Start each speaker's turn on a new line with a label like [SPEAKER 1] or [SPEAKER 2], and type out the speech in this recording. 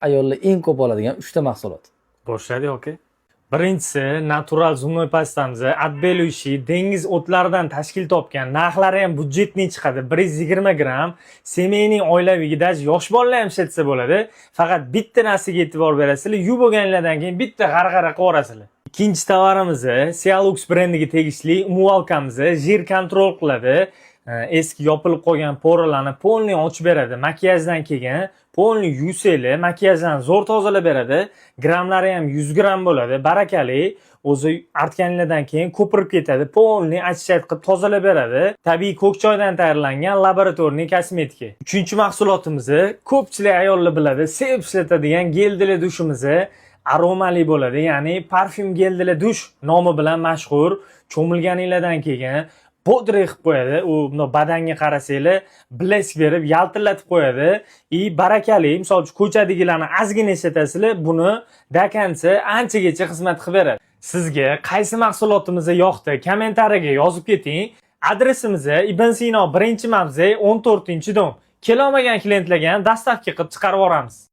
[SPEAKER 1] Ayollar eng ko'p oladigan uchta mahsulot.
[SPEAKER 2] Boshladik, aka. Birinchisi natural зубной pastamiz, отбеливающий, dengiz o'tlaridan tashkil topgan, narxlari ham бюджетный chiqadi. 120 gramm, семейный, oilaviy, даже yosh bolalar ham ishlatsa bo'ladi. Faqat bitta narsaga e'tibor berasizlar, yuvib bo'lganlardan keyin bitta g'arg'ara qilib yuborasizlar. Ikkinchi tovarimiz Cialux brendiga tegishli умывалка miz, жир контроль qiladi. Eski yopilib qolgan пора larni полный ochib beradi. Makiyajdan keyin полный yuvsanglar, makiyajdan zo'r tozalab beradi. Grammlari ham 100 gramm bo'ladi. Barakali. O'zi artganinglardan keyin ko'pirib ketadi. Полный очищать qilib tozalab beradi. Tabiiy ko'k choydan tayyorlangan лабораторный kosmetika. Uchinchi mahsulotimiz ko'pchilik ayollar biladi, sevib ishlatadigan гель для душ imiz aromali bo'ladi. Ya'ni parfyum гель для душ nomi bilan mashhur. Cho'milganinglardan keyin бодрый qilib qo'yadi. U bundoq badanga qarasanglar, блеск berib, yaltillatib qo'yadi. И barakali, misol uchun, ko'chadagilarni ozgina ishlatasizlar, buni до конца anchagacha xizmat qilib beradi. Sizga qaysi mahsulotimiz yoqdi? Kommentariyaga yozib keting. Adresimiz Ibn Sino 1-mavze, 14-dom. Kelolmagan klientlarga ham доставка qilib chiqarib yuboramiz.